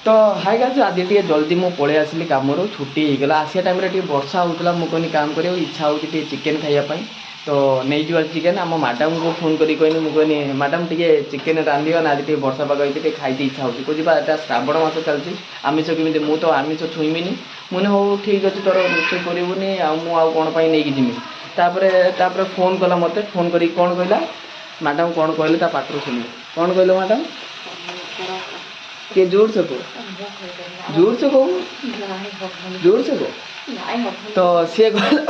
ତ high guys, ଆଜି ଟିକେ ଜଲ୍ଦି ମୁଁ ପଳେଇ ଆସିଲି କାମରୁ, ଛୁଟି ହେଇଗଲା। ଆସିବା ଟାଇମ୍ରେ ଟିକେ ବର୍ଷା ହେଉଥିଲା। ମୁଁ କହିଲି କାମ କରିବାକୁ ଇଚ୍ଛା ହେଉଛି ଟିକେ ଚିକେନ୍ ଖାଇବା ପାଇଁ, ତ ନେଇଯିବା ଚିକେନ୍। ଆମ ମ୍ୟାଡ଼ାମ୍କୁ ଫୋନ୍ କରି କହିନି, ମୁଁ କହିନି, "ମ୍ୟାଡ଼ାମ୍, ଟିକେ ଚିକେନ୍ ରାନ୍ଧିବ ନା? ଆଜି ଟିକେ ବର୍ଷା ପାଗ ହେଇଛି, ଟିକେ ଖାଇତେ ଇଚ୍ଛା ହେଉଛି।" କହୁଛି, "ବା ଏଟା ଶ୍ରାବଣ ମାସ ଚାଲିଛି, ଆମିଷ କେମିତି? ମୁଁ ତ ଆମିଷ ଛୁଇଁବିନି।" ମୁଁ କହିନି, "ହଉ, ଠିକ୍ ଅଛି, ତୋର ରୋଷେଇ କରିବୁନି ଆଉ ମୁଁ ଆଉ କ'ଣ ପାଇଁ ନେଇକି ଯିବି?" ତାପରେ ଫୋନ୍ କଲା ମୋତେ। ଫୋନ୍ କରିକି କ'ଣ କହିଲା ମ୍ୟାଡ଼ାମ୍, କ'ଣ କହିଲେ ତା ପାଟିରୁ ଶୁଣିବେ। କ'ଣ କହିଲ ମ୍ୟାଡ଼ାମ୍? ଟିକେ ଜୋର ସେ କହ, ଜୋର ସେ କହୁ, ଜୋର ସେ କହ। ତ ସିଏ କହିଲା,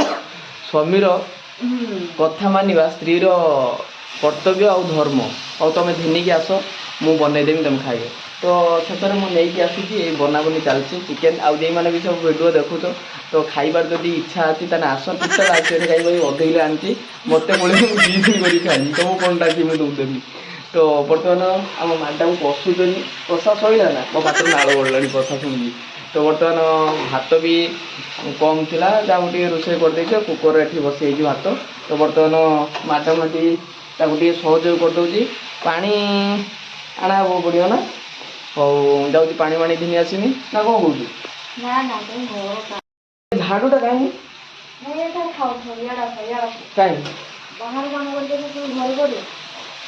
ସ୍ୱାମୀର କଥା ମାନିବା ସ୍ତ୍ରୀର କର୍ତ୍ତବ୍ୟ ଆଉ ଧର୍ମ। ଆଉ ତମେ ଘେନିକି ଆସ, ମୁଁ ବନେଇଦେବି, ତମେ ଖାଇବ। ତ ଶେଷରେ ମୁଁ ନେଇକି ଆସିଛି, ଏଇ ବନାବନି ଚାଲିଛି ଚିକେନ୍। ଆଉ ଯେଉଁମାନେ ବି ସବୁ ଭିଡ଼ିଓ ଦେଖୁଛ, ତ ଖାଇବାର ଯଦି ଇଚ୍ଛା ଅଛି, ତାହେଲେ ଆସ। ଟୋଟାଲ୍ ଆସିବନି କାହିଁକି ଭାଇ, 0.5 କିଲୋ ଆଣିଛି, ମୋତେ ପଳେଇ ମୁଁ 2 ଦିନ କରି ଖାଇବି। ତମକୁ କ'ଣ ଡାକି ମୁଁ ତମକୁ ଦେବି? ତ ବର୍ତ୍ତମାନ ଆମ ମ୍ୟାଡ଼ାମ୍ କଷୁଛନ୍ତି। କଷା ସରିଲା ନା? ମୋ ପାଟିରୁ ନାଳ ଗଡ଼ିଲାଣି କଷା ଶୁଣିକି। ତ ବର୍ତ୍ତମାନ ଭାତ ବି କମ୍ ଥିଲା, ଯାହା ଟିକେ ରୋଷେଇ କରିଦେଇଛ। କୁକର୍ ଏଠି ବସେଇଛି ଭାତ। ତ ବର୍ତ୍ତମାନ ମ୍ୟାଡ଼ାମ୍ ଏଠି ତାକୁ ଟିକେ ସହଯୋଗ କରିଦେଉଛି। ପାଣି ଆଣା ପଡ଼ିବ ନା? ହଉ, ଯାଉଛି ପାଣି ମାଣି ଘିନି ଆସିମି ନା କ'ଣ କହୁଛୁ? ନା ନା, ତମେ ଘର ଝାଡ଼ୁଟା କାହିଁ? ନାଇଁ, ଏଟା ଥାଉ ଥାଉ, ଇଆଡ଼େ ଆସ, ଇଆଡ଼େ ଆସ। କାହିଁ? ବାହାରେ କାମ କରିକି ତୁମେ ଘରେ କରିବ?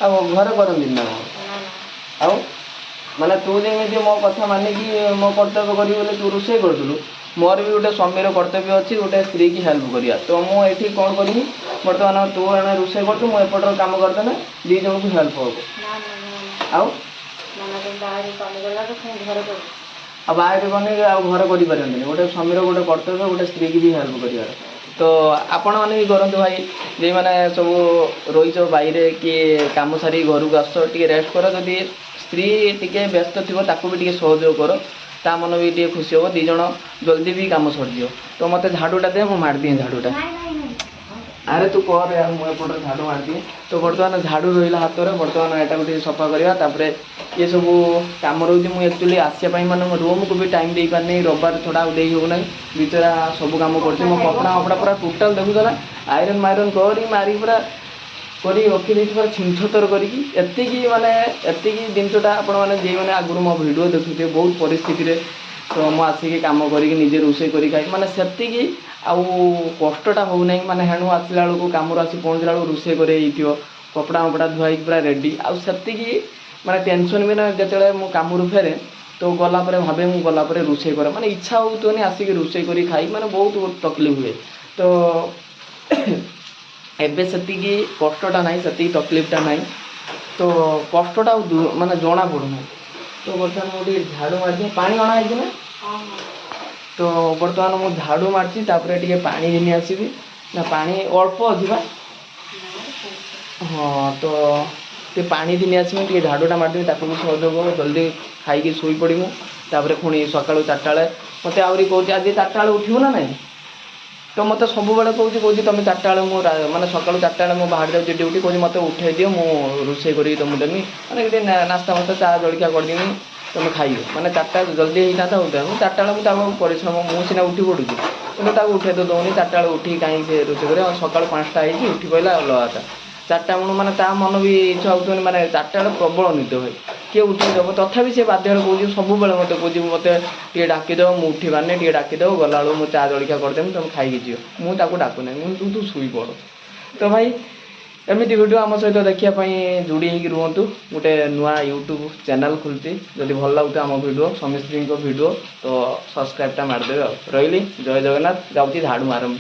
ଆଉ ଘରେ କରନ୍ତିନି ନା କ'ଣ? ନା ନା। ଆଉ ମାନେ ତୁ ଯେମିତି ମୋ କଥା ମାନିକି ମୋ କର୍ତ୍ତବ୍ୟ କରିବୁ ବୋଲି ତୁ ରୋଷେଇ କରୁଥିଲୁ, ମୋର ବି ଗୋଟେ ସ୍ୱାମୀର କର୍ତ୍ତବ୍ୟ ଅଛି ଗୋଟେ ସ୍ତ୍ରୀକି ହେଲ୍ପ କରିବା। ତ ମୁଁ ଏଠି କ'ଣ କରିବି? ବର୍ତ୍ତମାନ ତୁ ଏଣେ ରୋଷେଇ କରୁଛୁ, ମୁଁ ଏପଟର କାମ କରିଦେଲେ ଦୁଇ ଜଣଙ୍କୁ ହେଲ୍ପ ହେବ। ନା ନା ନା ନା। ଆଉ? ନା ନା, ତମେ ବାହାରେ କାମ କଲା ତ ପୁଣି ଘରେ କରିବ? ଆଉ ବାହାରେ ବନେଇକି ଆଉ ଘରେ କରିପାରନ୍ତିନି? ଗୋଟେ ସ୍ୱାମୀର ଗୋଟେ କର୍ତ୍ତବ୍ୟ ଗୋଟେ ସ୍ତ୍ରୀକି ବି ହେଲ୍ପ କରିବାର। ତ ଆପଣମାନେ ବି କରନ୍ତୁ ଭାଇ। ଯେଉଁମାନେ ସବୁ ରହିଛ ବାଇରେ କି କାମ ସାରିକି ଘରକୁ ଆସୁଛ, ଟିକେ ରେଷ୍ଟ କର। ଯଦି ସ୍ତ୍ରୀ ଟିକେ ବ୍ୟସ୍ତ ଥିବ, ତାକୁ ବି ଟିକେ ସହଯୋଗ କର, ତା ମନ ବି ଟିକେ ଖୁସି ହେବ, ଦୁଇ ଜଣ ଜଲ୍ଦି ବି କାମ ସରିଯିବ। ତ ମୋତେ ଝାଡ଼ୁଟା ଦେ, ମୁଁ ମାରିଦିଏ ଝାଡ଼ୁଟା। ନାଇଁ ନାଇଁ ନାଇଁ। ଆରେ ତୁ କର ୟାର, ମୁଁ ଏପଟରେ ଝାଡ଼ୁ ମାରିଦିଏ। ତ ବର୍ତ୍ତମାନ ଝାଡ଼ୁ ରହିଲା ହାତରେ, ବର୍ତ୍ତମାନ ଏଟାକୁ ଟିକେ ସଫା କରିବା। ତାପରେ ଇଏ ସବୁ କାମ ରହୁଛି। ମୁଁ ଆକ୍ଚୁଆଲି ଆସିବା ପାଇଁ ମାନେ ମୋ ରୁମ୍କୁ ବି ଟାଇମ୍ ଦେଇପାରିନି। ରବିବାର ଛଡ଼ା ଆଉ ଦେଇ ହେଉନାହିଁ। ବିଚରା ସବୁ କାମ କରୁଛି। ମୋ କପଡ଼ା ଫପଡ଼ା ପୁରା ଟୋଟାଲ୍ ଦେଖୁଛ ନା, ଆଇରନ୍ ମାଇରନ୍ କରି ମାରିକି ପୁରା କରି ରଖିଦେଇଛି, ପୁରା ଛିନଛତର କରିକି। ଏତିକି ମାନେ ଏତିକି ଜିନିଷଟା ଆପଣମାନେ ଯେଉଁମାନେ ଆଗରୁ ମୋ ଭିଡ଼ିଓ ଦେଖୁଥିବେ, ବହୁତ ପରିସ୍ଥିତିରେ ତ ମୁଁ ଆସିକି କାମ କରିକି ନିଜେ ରୋଷେଇ କରି ଖାଇ, ମାନେ ସେତିକି ଆଉ କଷ୍ଟଟା ହେଉନାହିଁ। ମାନେ ହେଣୁ ଆସିଲା ବେଳକୁ, କାମରୁ ଆସି ପହଞ୍ଚିଲା ବେଳକୁ ରୋଷେଇ କରି ହେଇଥିବ, କପଡ଼ା ମପଡ଼ା ଧୁଆ ହେଇକି ପୁରା ରେଡ଼ି। ଆଉ ସେତିକି ମାନେ ଟେନସନ୍ ବି ନା। ଯେତେବେଳେ ମୁଁ କାମରୁ ଫେରେ, ତ ଗଲା ପରେ ଭାବେ ମୁଁ ଗଲା ପରେ ରୋଷେଇ କରେ, ମାନେ ଇଚ୍ଛା ହେଉଥିବନି ଆସିକି ରୋଷେଇ କରି ଖାଇ, ମାନେ ବହୁତ ତକଲିଫ ହୁଏ। ତ ଏବେ ସେତିକି କଷ୍ଟଟା ନାହିଁ, ସେତିକି ତକଲିଫଟା ନାହିଁ। ତ କଷ୍ଟଟା ଆଉ ମାନେ ଜଣା ପଡ଼ୁନାହିଁ। ତ ବର୍ତ୍ତମାନ ମୁଁ ଟିକେ ଝାଡ଼ୁ ମାରିଦିଏ। ପାଣି ଅଣା ହେଇଛି ନା? ହଁ ହଁ। ତ ବର୍ତ୍ତମାନ ମୁଁ ଝାଡ଼ୁ ମାରିଛି, ତାପରେ ଟିକେ ପାଣି ଘିନି ଆସିବି ନା? ପାଣି ଅଳ୍ପ ଅଛି ବା? ହଁ, ତ ଟିକେ ପାଣି ଘିନି ଆସିବି, ଟିକେ ଝାଡ଼ୁଟା ମାରିଦେବି, ତାକୁ ବି ସହଯୋଗ ହବ। ଜଲ୍ଦି ଖାଇକି ଶୋଇପଡ଼ିବୁ। ତାପରେ ପୁଣି ସକାଳୁ 4ଟା ବେଳେ ମୋତେ ଆହୁରି କହୁଛି, "ଆଜି 4ଟା ବେଳେ ଉଠିବୁ ନା ନାହିଁ?" ତ ମୋତେ ସବୁବେଳେ କହୁଛି, କହୁଛି ତମେ 4ଟା ବେଳେ, ମୁଁ ମାନେ ସକାଳୁ 4ଟା ବେଳେ ମୁଁ ବାହାରି ଯାଉଛି ଡ୍ୟୁଟି, କହୁଛି ମୋତେ ଉଠେଇ ଦିଅ, ମୁଁ ରୋଷେଇ କରିକି ତମକୁ ଦେମି, ମାନେ ଟିକେ ନାସ୍ତା ଫାସ୍ତା, ଚା ଜଳଖିଆ କରିଦେମି, ତମେ ଖାଇବ। ମାନେ 4ଟା ଜଲ୍ଦି ହେଇଥାନ୍ତା ହଉଥିଲା। ମୁଁ 4ଟା ବେଳେ ମୁଁ ତାକୁ ପରିଶ୍ରମ, ମୁଁ ସିନା ଉଠି ପଡ଼ୁଛି, କିନ୍ତୁ ତାକୁ ଉଠେଇ ତ ଦେଉନି। 4ଟା ବେଳେ ଉଠିକି କାହିଁକି ସେ ରୋଷେଇ କରିବ? ଆଉ ସକାଳୁ 5ଟା ହେଇଛି, ଉଠି ପଡ଼ିଲା ଅଲଗା କଥା। 4ଟା ବେଳୁ ମାନେ ତା ମନ ବି ଇଚ୍ଛା ହେଉଥିବନି। ମାନେ 4ଟା ବେଳେ ପ୍ରବଳ ନିଦ ଭାଇ, କିଏ ଉଠେଇ ଦେବ? ତଥାପି ସେ ବାଧ୍ୟରେ କହୁଛି, ସବୁବେଳେ ମୋତେ କହୁଛି, "ମୋତେ ଟିକେ ଡାକିଦେବ, ମୁଁ ଉଠି ପାରୁନି, ଟିକେ ଡାକିଦେବ, ଗଲାବେଳକୁ ମୁଁ ଚା ଜଳଖିଆ କରିଦେମି, ତମେ ଖାଇକି ଯିବ।" ମୁଁ ତାକୁ ଡାକୁନାହିଁ, ମୁଁ ତୁ ତୁ ଶୋଇପଡ଼। ତ ଭାଇ, ଏମିତି ଭିଡ଼ିଓ ଆମ ସହିତ ଦେଖିବା ପାଇଁ ଯୋଡ଼ି ହେଇକି ରୁହନ୍ତୁ। ଗୋଟେ ନୂଆ ୟୁଟ୍ୟୁବ୍ ଚ୍ୟାନେଲ୍ ଖୋଲିଛି। ଯଦି ଭଲ ଲାଗୁଥିବ ଆମ ଭିଡ଼ିଓ, ସ୍ୱାମୀ ସ୍ତ୍ରୀଙ୍କ ଭିଡ଼ିଓ, ତ ସବସ୍କ୍ରାଇବ୍ଟା ମାରିଦେବେ। ଆଉ ରହିଲି, ଜୟ ଜଗନ୍ନାଥ। ଯାଉଛି ଝାଡ଼ୁ ମାରମି।